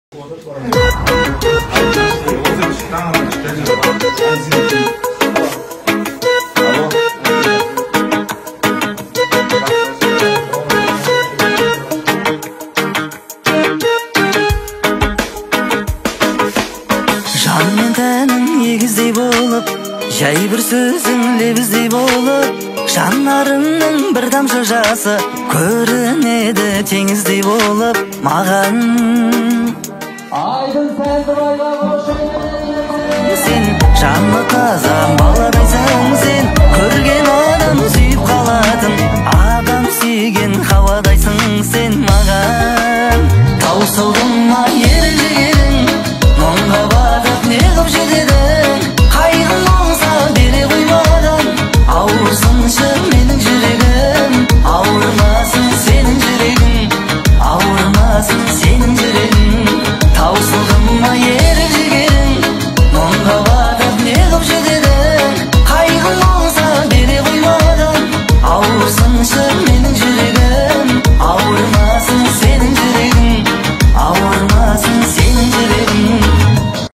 Жан мен тәнің егіздей болып, жай бір сөзің лебіздей болып, жанарыңның бір тамшы жасы көрінеді теңіздей болып маған. Айдын сәндібайға. Сен жаны таза.